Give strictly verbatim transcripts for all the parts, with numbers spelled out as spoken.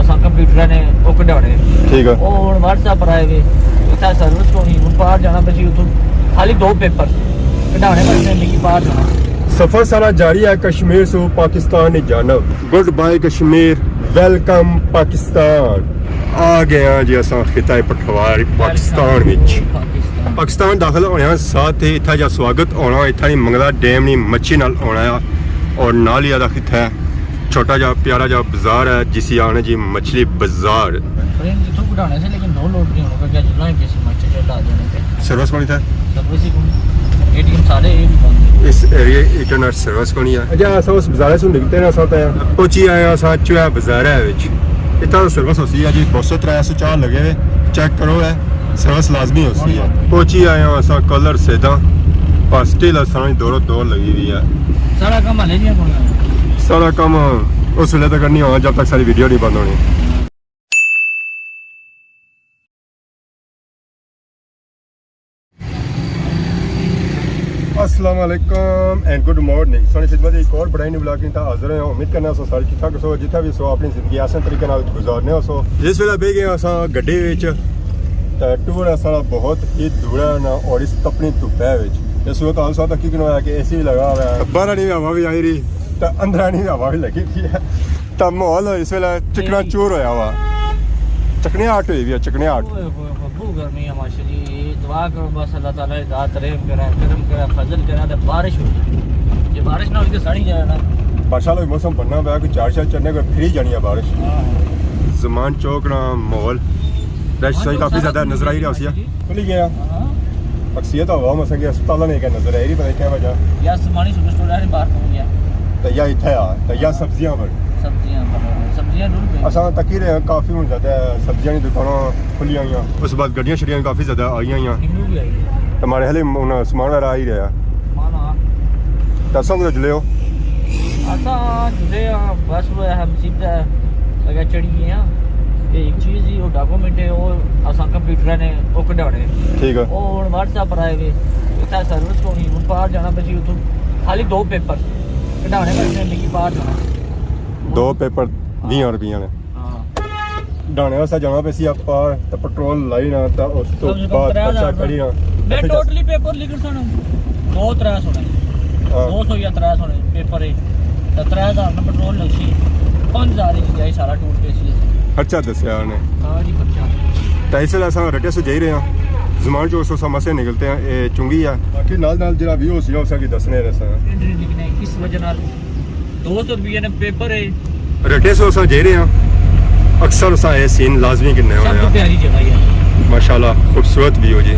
اساں کمپیوٹر نے او کڈھانے۔ ٹھیک ہے۔ او ہن واٹس ایپ پر آئے وے۔ اتھا سروس کونی، ہن پار جانا پسی اتھوں۔ خالی دو پیپر کڈھانے بس نے، مکی پار جانا۔ سفر سارا جاری ہے کشمیر سو پاکستان نی جانب۔ گڈ بائے کشمیر، ویلکم پاکستان۔ آ گئے ہاں جی اساں خطہ پٹھوار پاکستان وچ۔ پاکستان۔ پاکستان داخل ہونے ہاں ساتھ ہی اتھا جا سواگت ہونا، اتھا نی منگلا ڈیم نی مچھی نال ہونا ہے، اور نال ہی آدھا خطہ ہے۔ چھوٹا جا پیارا جا بازار ہے جسی آنے جی مچھلی بازار۔ ٹرین جتھوں کڈھانے سے لیکن دو لوڈ نہیں ہونا، کیونکہ اج لائیں کسی مچھلی چلا جانے پہ۔ سروس کونی تھا؟ سروس ہی کونی۔ اے ٹی ایم سارے اے بھی بند ہے۔ اس ایریے انٹرنیٹ سروس کونی ہے۔ اجا اساں اس بازارے سوں نکلتے ہیں، اساں تے پہنچی آئے ہیں، اساں چویا بازار ہے وچ۔ اتھا سروس ہوسی ہے جی، دو سو ترے سو چار لگے ہوئے، چیک کرو ہے۔ سروس لازمی ہوسی ہے۔ پہنچی آئے ہاں اساں کلر سیدھا، پر سٹل اساں نی دورو دور لگی ہوئی ہے۔ سارا کم ہلے جیاں کون ہے؟ سارا کم اس ویلے تک نہیں ہونا جب تک ساری ویڈیو نہیں بند ہونی۔ السلام علیکم اینڈ گڈ مارننگ۔ ساڑی خدمت ایک اور بڑائی نی ولاگ تا حاضر ہیں۔ امید کرنا سو سارے ٹھیک ٹھاک سو، جتھا بھی سو اپنی زندگی آسان طریقے نال گزارنے ہو سو۔ جس ویلے بہ گئے اساں گڈی وچ، تے ٹور اساں بہت ہی دور ہے نا، اور اس تپنی دھوپ ہے وچ۔ اس صورت حال ساتھ کی کنو ہے کہ اے سی بھی لگا ہوا ہے، باہر نی ہوا بھی آئی رہی، تے اندر نی ہوا بھی لگی ہوئی ہے۔ تے ماحول اس ویلے چکنا چور ہویا ہوا، چکنیاٹ ہوئی ہوئی ہے، چکنیاٹ۔ اوئے ہوئے ہوئے، بہت گرمی ہے ماشاء جی۔ دعا کرو بس اللہ تعالیٰ ذات رحم کرے، کرم کرے، فضل کرے تے بارش ہو جائے۔ جے بارش نہ ہوئی تے سڑی جائے نا۔ ماشاءاللہ موسم بننا پیا، کوئی چار شار چڑھنے، کوئی پھری جانی ہے بارش۔ ہاں۔ زمان چوک نا ماحول، رش ہاں، صحیح چوک کافی سارا زیادہ کھلی نظر آئی رہا گیا ہوسی ہے۔ ماشاء جی۔ کھلی گیا۔ ہاں۔ اکثریت عوام اساں کے ہسپتالاں نے کیا نظر آئی رہی، پتہ نہیں کیا وجہ۔ یا سمانی سپر سٹور ہے، باہر پہنچ گیا۔ تے یا اتھے آ، تے یا سبزیاں پر۔ سبزیاں پر، سبزیاں ڈھل پئی۔ اساں تکی رہے ہیں، کافی ہن زیادہ سبزیاں نی دکاناں کھلیاں ہوئیاں۔ اس بعد گڈیاں شڈیاں کافی زیادہ آئیاں ہوئیاں۔ ہندو بھی آئی ہے۔ تے ماڑے خیال ہن سامان وغیرہ آ ہی رہیا۔ سامان آ۔ تے اساں کدھر جلے ہو؟ اساں جلے ہاں، بس وہ ہے، ہم سیدھا لگا چڑھی گئے ہاں۔ تے ایک چیز ہی، وہ ڈاکومنٹ ہے، وہ اساں کمپیوٹر نے وہ کڈھانے۔ ٹھیک ہے۔ وہ ہن واٹس ایپ پر آئے وے۔ اتھا سروس کونی، ہن پار جانا پسی اتھوں۔ خالی دو پیپر کڈھانے بس نے، مکی پار جانا۔ دو پیپر ویہاں روپیاں نے۔ ہاں۔ ڈھانے واسطے جانا پسی آ پار، تے پٹرول لائی نا، تے اس تو کم سے کم بعد ترے ہزار خرچہ کری نا۔ میں تے پھر ٹوٹلی پیپر لکھ سن دو ترے سو نے۔ ہاں۔ دو سو یا ترے سو نے پیپر ہے۔ تے ترے ہزار نا پٹرول لگسی، پنج ہزار ہی جائی سارا ٹور پیسی۔ خرچہ دسیا نے۔ ہاں جی، خرچہ۔ تے اس ویلے اساں رٹے سو جائی رہے ہاں۔ زمان چوک سو اساں مسے نکلتے ہیں، اے چنگی ہے۔ باقی نال نال جڑا ویو ہوسی نا، اساں کی دسنے رہساں۔ انٹری لکھنے اس وجہ نال دو سو روپیے نے پیپر ہے۔ رٹے سو اساں جائی رہے ہاں۔ اکثر اساں اے سین لازمی گھننے ہونے سب تو ہاں۔ پیاری جگہ ہے۔ ماشاءاللہ خوبصورت ویو جی۔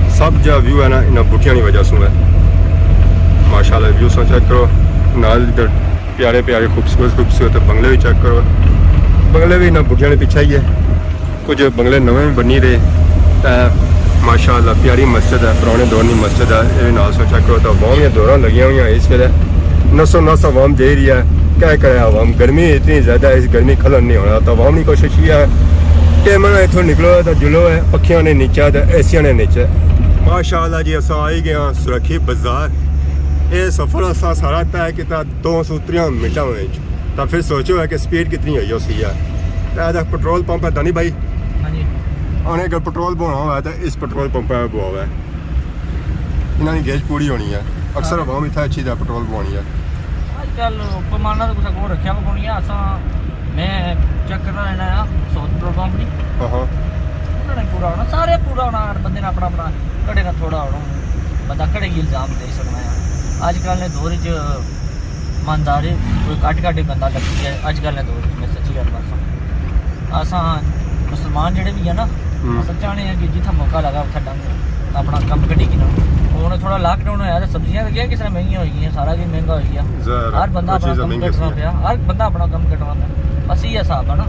سب جا ویو ہے نا، انہاں بوٹیاں نی وجہ سوں ہے۔ ماشاءاللہ ویو سو چیک کرو۔ نال ادھر پیارے پیارے خوبصورت خوبصورت بنگلے بھی چیک کرو۔ بنگلے بھی انہاں بوٹیاں نے پیچھے ہی ہے۔ کچھ بنگلے نویں بھی بنی رہے۔ تے ماشاءاللہ پیاری مسجد ہے، پرانے دور نی مسجد ہے۔ اے نال سو چیک کرو تے عوام دیاں دوراں لگیاں ہوئیاں اس ویلے۔ نسو نس عوام جائی رہی ہے۔ کیا کرے عوام، گرمی اتنی زیادہ ہے، اس گرمی کھلن نہیں ہونا۔ تے عوام نی کوشش یہ ہے کہ من اتھوں نکلو تے جلو ہے پکھیاں نے نیچے تے اے سیاں نے نیچے۔ ماشاءاللہ جی، اساں آئی گئے ہاں سرکھی بازار۔ اے سفر اساں سارا طے کیتا دو سو تریاں منٹاں وچ۔ تے پھر سوچو ہے کہ سپیڈ کتنی ہوئی ہوسی ہے۔ تے اے پٹرول پمپ ہے دانی بھائی۔ ہاں جی۔ انہیں اگر پٹرول بہانا ہوا ہے تے اس پٹرول پمپ ہے بہاوا ہے۔ انہاں نی گیج پوری ہونی ہے۔ اکثر ہاں۔ عوام اتھا اچھی جا پٹرول بہانی ہے۔ اج کل پیمانہ تو کسا کول رکھیا کونی ہے۔ اساں، میں چیک کرنا رہنا ہے سوت پٹرول پمپ نی۔ ہاں ہاں۔ انہاں نے پورا ہونا، سارے پورا ہونا، ہر بندے نے اپنا اپنا کڑے نا تھوڑا ہونا۔ بندہ کڑے کی الزام دے سکنا ہے۔ اج کل نے دور وچ ایمانداری کوئی گھٹ گھٹ ہی بندہ لگی ہے اج کل نے دور وچ، میں سچی گل دساں۔ اساں مسلمان جڑے بھی ہیں نا، ہوں۔ اساں چاہنے ہیں کہ جتھا موقع لگا اتھا ڈنگ اپنا کم کڈی گھنا۔ ہن تھوڑا لاک ڈاؤن ہویا تے سبزیاں تے کیا کس طرح مہنگیاں ہوئی گئیاں، سارا کچھ مہنگا ہوئی گیا۔ ظاہر ہے، ہر بندہ ہر اپنا چیز کم مہنگی کڈنا سی۔ پیا، ہر بندہ اپنا کم کڈنا پیا۔ بس ایہہ حساب ہے نا،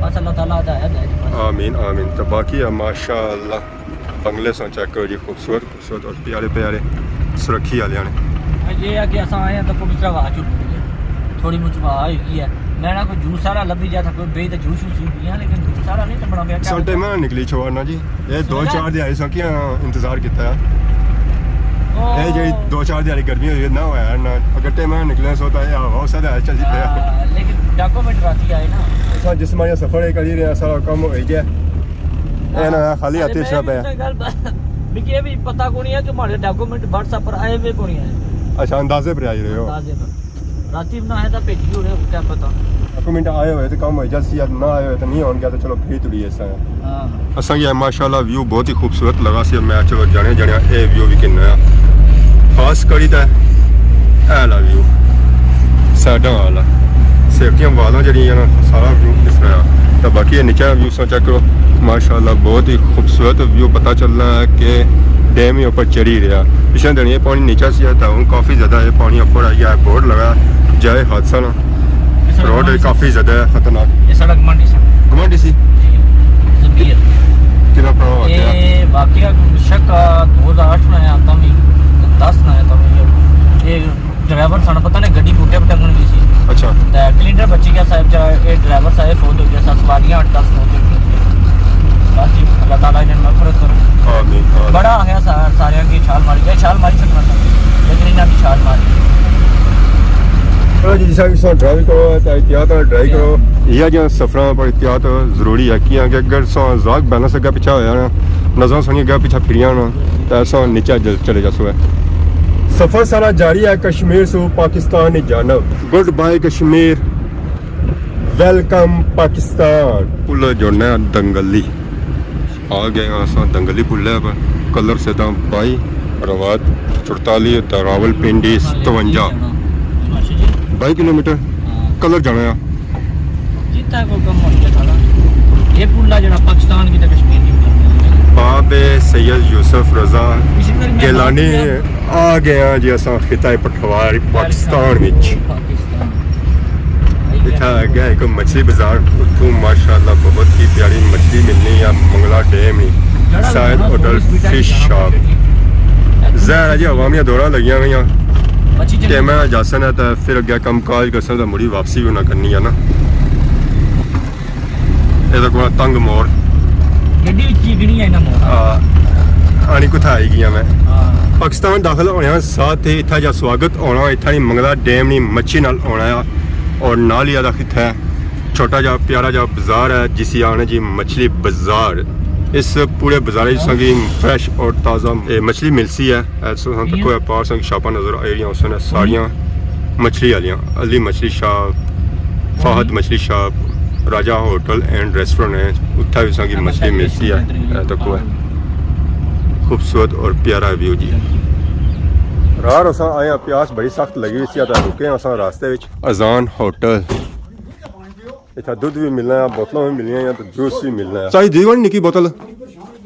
بس اللہ تعالیٰ ہدایت ہے جی بس۔ آمین، آمین۔ تو باقی ہے ماشاءاللہ بنگلے سو چیک کرو جی، خوبصورت۔ سو تو پیارے پیارے سرکھی والے نے۔ یہ ہے کہ اساں آئے ہیں تو کوئی طرح ہوا چل رہی ہے، تھوڑی مچ ہوا ہوئی ہے۔ میں نہ کوئی جوس والا لبھی جا تھا، کوئی بے تے جوس شوس ہی پیا، لیکن جوس والا نہیں لبنا پیا۔ سن ٹائم نہ نکلی چھوڑ نا جی، یہ دو چار دیہاڑی سو کیا انتظار کیتا ہے؟ اے جی دو چار دیہاڑی گرمی ہوئی نہ ہوا ہے نا، اگر ٹائم نہ نکلے سو تو یہ ہوا اس طرح چلتی پیا۔ لیکن ڈاکومنٹ راتی آئے نا۔ ہاں، جسمانی سفر ہے، کری رہے ہیں، سارا کم ہو گیا۔ اے نا، خالی ہاتھی اچھا پیا۔ میں گل ب-، مجھے بھی پتہ کونی ہے کہ ہمارے ڈاکومنٹ WhatsApp پر آئے ہوئے کونی ہے۔ اچھا، اندازے پر آئی رہے ہو؟ اندازے پر۔ راتی نہ آیا تھا، بھیجی ہونے، کیا پتہ۔ ڈاکومنٹ آئے ہوئے تو کم ہو جاسی، یار نہ آئے ہوئے تو نہیں ہون گیا، تو چلو پھر تڑی اس طرح۔ ہاں۔ اساں کی ماشاءاللہ ویو بہت ہی خوبصورت لگا سی، میں چلو جانے جانے اے ویو بھی کنا ہے، خاص کری تے اے والا ویو، سائیڈاں والا، سیفتیاں والاں جڑیاں نا، سارا ویو اس طرح ہے۔ تو باقی اے نیچے ویو سا چیک کرو، ماشاءاللہ بہت ہی خوبصورت ویو پتہ چلنا ہے کہ ڈیم ہی اوپر چڑھی رہیا۔ پچھلے دن یہ پانی نیچا سی، تے ہن کافی زیادہ یہ پانی اوپر آئی گیا ہے، بورڈ لگا ہے، جائے حادثہ نا۔ روڈ کافی زیادہ ہے خطرناک۔ یہ سڑک گمانڈی سی۔ گمانڈی سی؟ جی۔ زمبیر۔ کتنا پرانا واقعہ؟ یہ واقعہ شک دو ہزار آٹھ نا ہے، تاں وی دس نا ہے، تاں وی یہ ڈرائیور ساڑا پتہ نہیں گڈی بوٹے پہ ٹنگن گئی سی۔ اچھا۔ تے کلینڈر بچی گیا صاحب جا، یہ ڈرائیور صاحب فوت ہو گیا سا، سواریاں اٹھ دس فوت ہو گئی سی۔ بس جی، اللہ تعالیٰ انہیں مغفرت کرو۔ آمین، آمین۔ بڑا آ گیا سا، سارے کی چھال ماری، یہ چھال ماری سکنا تھا، لیکن انہاں کی چھال ماری۔ ہاں جی، جس طرح ڈرائیو کرو، تے احتیاط نال ڈرائیو کرو۔ یہ جہاں سفراں پر احتیاط ضروری ہے، کیاں کہ اگر سا ذاق بیلنس اگے پیچھے ہویا نا، نظراں سنی اگے پیچھے پھریاں نا، تے ایسا نیچے جل-، چلے جاسو ہے۔ سفر سارا جاری ہے کشمیر سو پاکستان نی جانب۔ گڈ بائے کشمیر، ویلکم پاکستان۔ پل جوڑنا ہے دنگلی۔ آ گئے ہاں اساں دنگلی پلے پر۔ کلر سیدھا بائی، روات چرتالی، تے راولپنڈی ستونجا۔ بائی کلومیٹر۔ ہاں۔ کلر جانا ہے۔ جتنا کوئی کم ہو گیا سارا۔ یہ پل آ جڑا پاکستان کی تے کشمیر کی بنا۔ باب سید یوسف رضا گیلانی۔ آ گئے ہاں جی اساں خطہ پٹھوار پاکستان وچ۔ پاکستان۔ اتھا اگے ایک مچھلی بازار، اتھوں ماشاءاللہ بہت ہی پیاری مچھلی ملنی ہے، منگلا ڈیم ہی، سائد ہوٹل فش شاپ۔ ظاہر ہے جی عوامیاں دوڑاں لگیاں ہوئیاں، ٹائم ہے جاسن ہے تے پھر اگے کم کاج کرسن تے مڑی واپسی بھی انہاں کرنی ہے نا۔ اے تے کوئی تنگ موڑ۔ گڈی وچ چیکنی ہے نا موڑ۔ آ، آنی کتھا آئی گیا میں۔ ہاں۔ پاکستان داخل ہونے ساتھ ہی اتھا جا سواگت ہونا، اتھا نی منگلا ڈیم نی مچھی نال ہونا ہے اور نال ہی آدھا خطہ ہے۔ چھوٹا جا پیارا جا بازار ہے جسی آنے جی مچھلی بازار۔ اس پورے بازار وچ تساں کی فریش اور تازہ، اے، مچھلی ملسی ہے۔ اے تساں تکو ہے پار تساں کی شاپاں نظر آئی رہیاں ہوسن ساریاں مچھلی آلیاں، علی مچھلی شاپ، فہد مچھلی شاپ، راجہ ہوٹل اینڈ ریسٹورنٹ ہے، اتھا وی تساں کی مچھلی ملسی ہے۔ اے تکو ہے خوبصورت اور پیارا ویو جی۔ راہ اساں آئے ہاں، پیاس بڑی سخت لگی ہوئی سی، تے رکے ہاں اساں راستے وچ۔ اذان ہوٹل۔ اتھا دودھ بھی ملنا ہے، بوتلاں بھی ملنیاں ہیں، تو جوس بھی ملنا ہے۔ چاہی دی کون نکی بوتل؟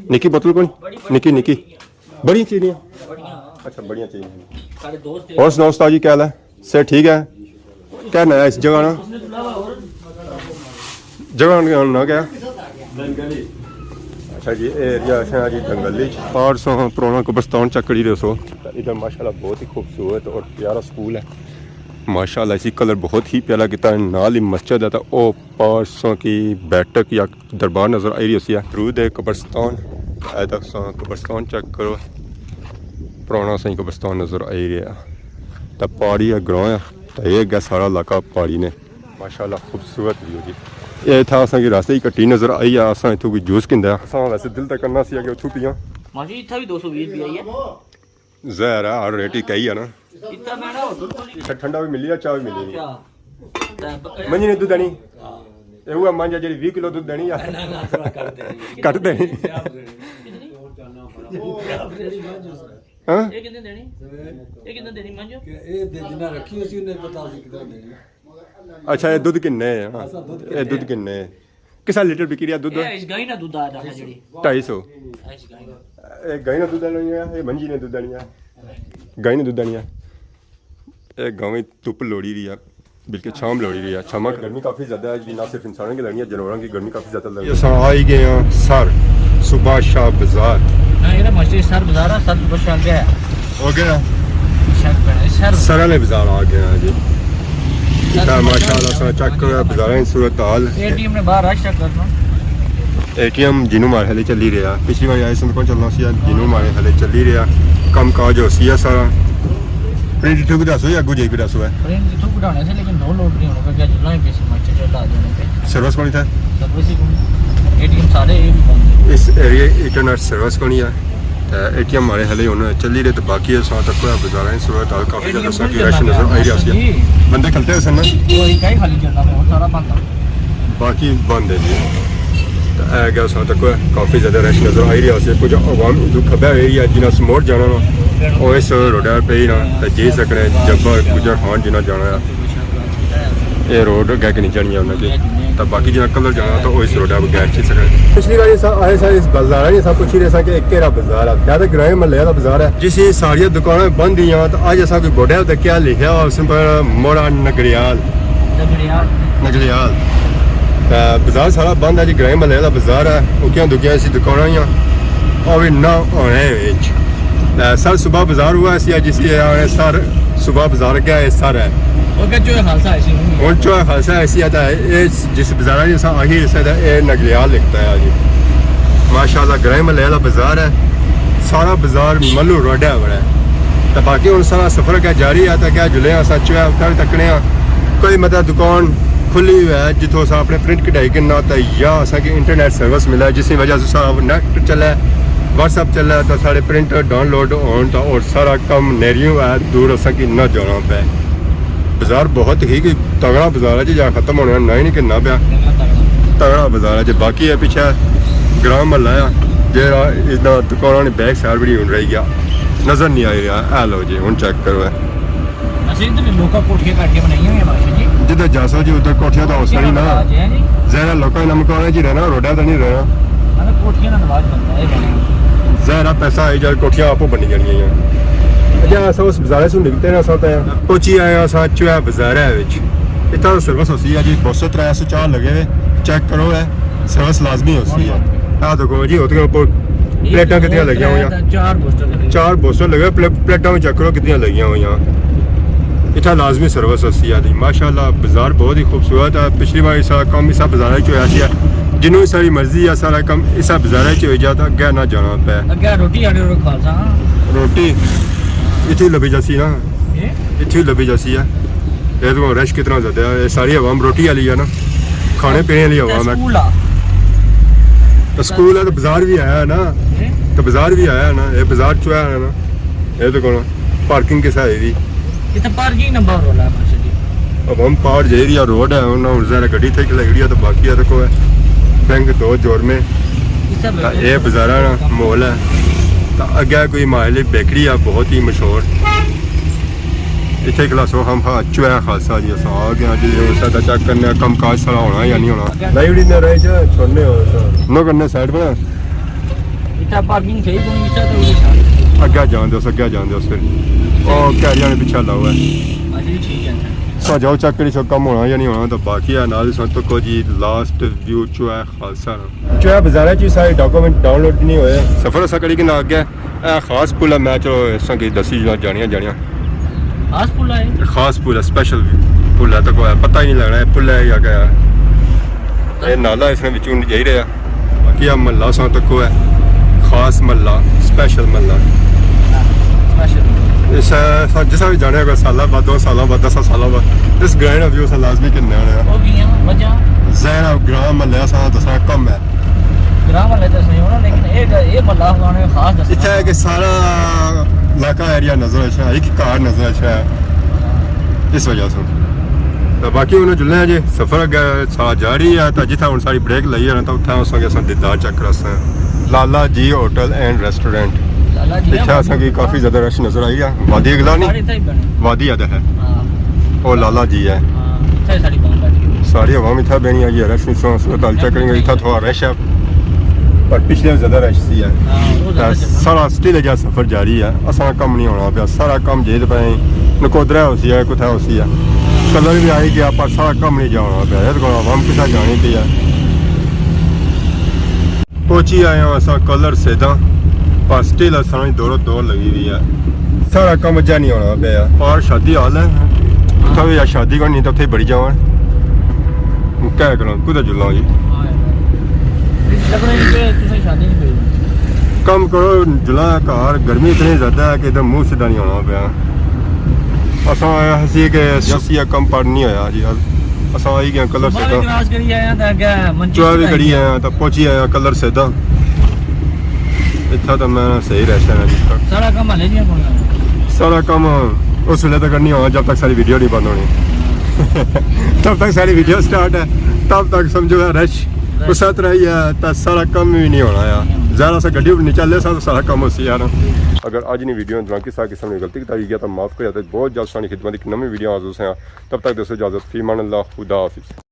نکی بوتل کون؟ نکی، نکی۔ بڑیاں چینیاں؟ اچھا، بڑیاں چینیاں۔ اور سناؤ استاد جی، کیا حال ہے؟ صحت ٹھیک ہے؟ کیا نیا اس جگہ نا؟ جگہ نا ناں کیا؟ اچھا جی، اے ایریا ہے جی دنگلی۔ پار سو پرانا قبرستان چیک کری رہے سو۔ ادھر ماشاءاللہ بہت ہی خوبصورت اور پیارا سکول ہے۔ ماشاءاللہ، اسی کلر بہت ہی پیارا کیتا ہے۔ نال ہی مسجد ہے، تے او پار سو کی بیٹھک یا دربار نظر آئی رہی ہوسی ہے۔ درود ہے قبرستان، اے تک سو قبرستان چیک کرو، پرانا سائیں قبرستان نظر آئی رہیا۔ تے پہاڑی ہے، گراں ہے، تے اے اگے سارا علاقہ پہاڑی نے۔ ماشاءاللہ خوبصورت ویو جی۔ اے تھا اساں کی راستے ہی کٹی نظر آئی ہے، اساں اتھوں کوئی جوس کیندا ہے۔ اساں ویسے دل تے کرنا سی کہ اتھوں پیاں۔ ماشاءاللہ، اتھا بھی دو سو ویہہ روپے آئی ہے۔ ظاہر ہے، ہر ریٹ ہی کہی ہے نا۔ اتنا میں نا ہوٹل کھولی۔ اچھا، ٹھنڈا بھی ملی ہے، چاہ بھی ملی ہے۔ کیا؟ منجی نے دودھ دینی؟ اے ہوا منجا جڑی ویہہ کلو دودھ دینی ہے۔ نہ، نہ، تھوڑا کٹ دینی۔ کٹ دینی۔ ہاں؟ اے کتنے دینی؟ اے کتنے دینی منجو؟ کہ اے دے جنہاں رکھی ہوئی سی، انہیں پتہ سی کتنا دینی۔ اچھا، اے دودھ کنے ہے؟ ہاں۔ اے دودھ کنے ہے؟ کسا لیٹر بکی رہیا دودھ؟ اے اس گائے نا دودھ آ رہا جڑی۔ ڈھائی سو۔ اس گائے نا۔ اے گائے نا دودھ آنا ہے، اے منجی نے دودھ آنی ہے۔ گائے نے دودھ آنی ہے۔ اے گاویں دھپ لوڑی رہی ہے، بلکہ چھام لوڑی رہی ہے۔ چھاماں گرمی کافی زیادہ ہے جی، نہ صرف انسانوں کی لگنی ہے، جانوراں کی گرمی کافی زیادہ لگنی ہے۔ اساں آئی گئے ہاں سر صبح شاہ بازار۔ ہاں، یہ ماشاءاللہ سر بازار ہے، سر صبح شاہ گیا ہے۔ ہو گیا؟ شک پڑا ہے، سر۔ سر والے بازار آ گئے ہیں جی۔ اتھا ماشاءاللہ سا چیک کرو بازاراں دی صورت حال۔ اے ٹی ایم نے باہر رش چیک کرنا۔ اے ٹی ایم جنوں مارے ہلے چلی رہیا۔ پچھلی بار آئے سن کون چلنا سی، جنوں مارے ہلے چلی رہیا۔ کم کاج ہو سی ہے سارا۔ پرنٹ اتھوں بھی دسو یا اگوں جائی بھی دسو ہے؟ پرنٹ اتھوں کٹھانے سے لیکن دو لوٹ نہیں ہونا کیونکہ اج لائیں پیسے مارچے۔ سروس کونی تھا؟ سروس ہی کونی۔ اے ٹی ایم سارے اے وی بند ہے۔ اس ایریے انٹرنیٹ سروس کونی ہے۔ تے اے ٹی ایم ماڑے ہلے ہن چلی رہے، تے باقی اساں تک کوئی بازاراں صورت حال کافی زیادہ ساں کی رش نظر آئی رہا سی۔ بندے کھلتے ہوئے سن نا۔ وہ ایک ہی خالی چلنا پیا، سارا بند ہے۔ باقی بند ہے جی۔ تے اے گیا اساں تک کافی زیادہ رش نظر آئی رہا سی۔ کچھ عوام ادھر کھبے ہوئی ہے، جنہاں سموڑ جانا نا، او اس روڈا پہ ہی نا، تے جی سکنے جبا گجر خان جنہاں جانا ہے۔ اے روڈ اگے کنی جانی ہے انہاں کی۔ تے باقی جنہاں کلر جانا تو او اس روڈا بغیر چل سکنے۔ پچھلی واری اساں آئے ساں اس بازار، اساں پوچھی رہے ساں کہ ایک کیڑا بازار ہے؟ کیا تے گرائیں محلے والا بازار ہے؟ جس ہی ساریاں دکاناں بند ہیاں، تے اج اساں کوئی بورڈ تے کیا لکھیا ہوا، اس پر موڑا نگڑیال۔ نگڑیال۔ نگڑیال۔ تے بازار سارا بند ہے جی، گرائیں محلے والا بازار ہے، اکیاں دکیاں اسی دکاناں ہیاں، او وی نہ ہونے وچ۔ تے سر صبح بازار ہوا سی، جس کی آنے سر صبح بازار کیا ہے، سر ہے۔ او کہ چوہے خالصہ ہے سی ہن۔ ہن چوہے خالصہ ہے سی، تے اے جس بازار نے اساں آخی اس تے اے نگڑیال لکھتا ہے جی۔ ماشاءاللہ گرائیں محلے والا بازار ہے، سارا بازار ملو روڈا ہے بڑا ہے۔ تے باقی ہن سارا سفر کیا جاری ہے، تے کیا جلے اساں چوہے اتھا وی تکنے آں۔ کوئی مطلب دکان کھلی ہوئی ہے جتھوں اساں اپنے پرنٹ کڈھائی کننا تے یا اساں کی انٹرنیٹ سروس ملے، جس کی وجہ سے اساں نیٹ چلے، واٹس ایپ چلے، تے ساڑے پرنٹ ڈاؤن لوڈ ہون تے اور سارا کم نیریوں ہے، دور اساں کی نہ جانا پے۔ بازار بہت ہی کوئی تگڑا بازار ہے جی، جہاں ختم ہونے نہ ہی نہیں کرنا پیا۔ تگڑا بازار ہے جی۔ باقی ہے پیچھے گراں محلہ ہے، جہڑا اس دا دکاناں نے بیک سائڈ بھی نہیں ہن رہی گیا، نظر نہیں آئی رہا۔ اے لو جی، ہن چیک کرو ہے۔ اچھا، ادھر لوکاں کوٹھیاں کاٹھیاں بنائیاں ہوئیاں ماشاء جی۔ جدھر جاسو جی، ادھر کوٹھیاں تو ہوسن ہی نا۔ راج ہے جی۔ ظاہر ہے لوکاں نے مکانا جی رہنا، روڈا تو نہیں رہنا۔ ہاں، کوٹھیاں دا رواج بنتا ہے بنیا۔ ظاہر ہے پیسہ آئی جائے، کوٹھیاں آپ بنی جانیاں ہیں۔ اچھا، اساں اس بازارے سے نکلتے ہیں، اساں تے پہنچی آئے ہیں، اساں چوہے بازارے وچ۔ اتنا سروس ہوسی ہے جی، دو سو ترے سو چار لگے ہوئے، چیک کرو ہے، سروس لازمی ہوسی ہے۔ آ دیکھو جی، اتنے اوپر پلیٹاں کتنیاں لگیاں ہوئیاں۔ چار بوسٹر لگے۔ چار بوسٹر لگے، پلے-، پلیٹاں بھی چیک کرو کتنیاں لگیاں ہوئیاں۔ اتھا لازمی سروس ہوسی ہے جی۔ ماشاءاللہ بازار بہت ہی خوبصورت ہے۔ پچھلی بار اسا کم اسا بازار وچ ہویا سی۔ جنوں ساری مرضی ہے، سارا کم اسا بازار وچ ہوئی جاتا، اگے نہ جانا پے۔ اگے روٹی آنے رو کھا سا۔ روٹی اتھی لبھی جاسی نا۔ اے؟ اتھی لبھی جاسی ہے۔ اے تو رش کتنا زیادہ ہے، اے ساری عوام روٹی والی ہے نا، کھانے پینے والی عوام ہے۔ سکول آ۔ تو سکول ہے تو بازار بھی آیا ہے نا، اے؟ تو بازار بھی آیا ہے نا، اے بازار چویا ہے نا، اے تو کون پارکنگ کس ہے بھی؟ اتنا پارکنگ نمبر والا ہے ماشاء جی۔ اب ہم پار جائی رہی ہے روڈ ہے، انہاں ہن ذرا گڈی تھے کھلائی رہی ہے تو باقی ہے تو کوئی بینک دو جوڑ میں۔ اے بازارہ نا ماحول ہے۔ تو اگے کوئی ماحول بیکری ہے بہت ہی مشہور۔ اتھے کلاس ہو ہم ہاں چویا خاصا جی، اساں آ گئے ہاں جی، اس دا چیک کرنے آں، کم کاج سارا ہونا یا نہیں ہونا۔ نہیں اڑی نہ رہے جا، چھوڑنے ہو سا۔ نو کرنے سائیڈ پر۔ اتھا پارکنگ صحیح کونی، اتھا تو اڑی سارے۔ اگے جان دے اس، اگے جان دے اس پھر۔ او کہہ رہی نے پیچھے لاؤ ہے۔ اچھا جی، ٹھیک ہے۔ سا جاؤ چیک کری سو کم ہونا یا نہیں ہونا، تو باقی ہے نال سو تکو جی لاسٹ ویو چویا خاصا نا۔ چویا بازارہ چ سارے ڈاکومنٹ ڈاؤن لوڈ نہیں ہوئے۔ سفر اسا کری کنا اگے۔ اے خاص پل ہے، میں چلو اس کی دسی جانا جانیاں جانیاں۔ خاص پل ہے؟ خاص پل ہے، سپیشل پل ہے، تو کوئی پتہ ہی نہیں لگنا ہے پل ہے یا کیا ہے۔ اے نالا اس نے وچوں جائی رہا۔ باقی اے محلہ ساں تکو ہے، خاص محلہ، سپیشل محلہ۔ سپیشل۔ اس، سا جسا بھی جانے گا سالہ بعد، دو سالہ بعد، دس سالہ بعد، اس گرائیں نا ویو سا لازمی کرنے آنے ہیں۔ وہ بھی ہیں، وجہ؟ ظاہر ہے گراں محلہ سا دسنا کم ہے۔ گراں والے تے صحیح ہونا، لیکن اے، اے محلہ خانے خاص دسنا۔ اتھا ہے کہ سارا علاقہ ایریا نظر اچھا ہے، ایک گھر نظر اچھا ہے، اس وجہ سے۔ تو باقی انہوں جلنے ہیں جی، سفر اگے سا جاری ہے، تو جتھا ہن ساری بریک لئی ہے نا، تو اتھا اساں کے اساں دیدار چیک کراساں۔ لالا جی ہوٹل اینڈ ریسٹورنٹ۔ لالا جی اتھا اساں کی کافی زیادہ رش نظر آئی ہے۔ وادی اگلا نہیں؟ سارے اتھا ہی بنے۔ وادی آدھا ہے۔ ہاں۔ او لالا جی ہے۔ ہاں، اتھا ہی ساری قوم بیٹھی ہوئی ہے۔ ساری عوام اتھا بہنی آئی ہے، رش نی سو صورت حال چیک کریں گے، اتھا تھوڑا رش ہے، پر پچھلے زیادہ رش سی ہے۔ ہاں، وہ زیادہ تے چلنا۔ سارا سٹل جا سفر جاری ہے، اساں کم نہیں ہونا پیا، سارا کم جے تے پے نکودرا ہوسی ہے، کتھا ہوسی ہے، کلر بھی آئی گیا، پر سارا کم نہیں جا ہونا پیا، یہ تو عوام کسا جانی پئی ہے۔ پہنچی آئے ہاں اساں کلر سیدھا، پر سٹل اساں دورو دور لگی ہوئی ہے، سارا کم اجا نہیں ہونا پیا۔ اور شادی حال ہے، اتھا بھی شادی کرنی تو اتھے بڑی جاواں۔ کیا کروں، کدھر جلاں جی؟ ہاں یار۔ لگنا ہی پہ تساں شادی نہیں پئی۔ کم کرو، جلاں گھر، گرمی اتنی زیادہ ہے کہ ادھر منہ سیدھا نہیں ہونا پیا۔ اساں آیا سی کہ سیاسی کم پر نہیں ہویا جی۔ اساں آئی گئے کلر صبح سیدا۔ بھی کراس کری آیا تھا، اگے منچی چوہے بھی آئی کھڑی ہے۔ آیا تو پہنچی آیا کلر سیدا۔ اتھا تو میں صحیح رش ہے جی۔ سارا کم ہلے جی کون؟ سارا کم اس ویلے تک نہیں ہونا جب تک ساری ویڈیو نہیں بند ہونی۔ جب تک ساری ویڈیو سٹارٹ ہے، تب تک سمجھو ہے رش اس طرح ہی ہے، تو سارا کم بھی نہیں ہونا ہے۔ ذرا سا گڈی نہیں چلے سا تو سارا کم اسی یار۔ اگر اج نی ویڈیو دوران کسا قسم نی غلطی کیتی گیا تو معاف کریا، تے بہت جلد سانی خدمت ایک نویں ویڈیو حاضر سے۔ تب تک دوستو اجازت، فی امان اللہ، خدا حافظ۔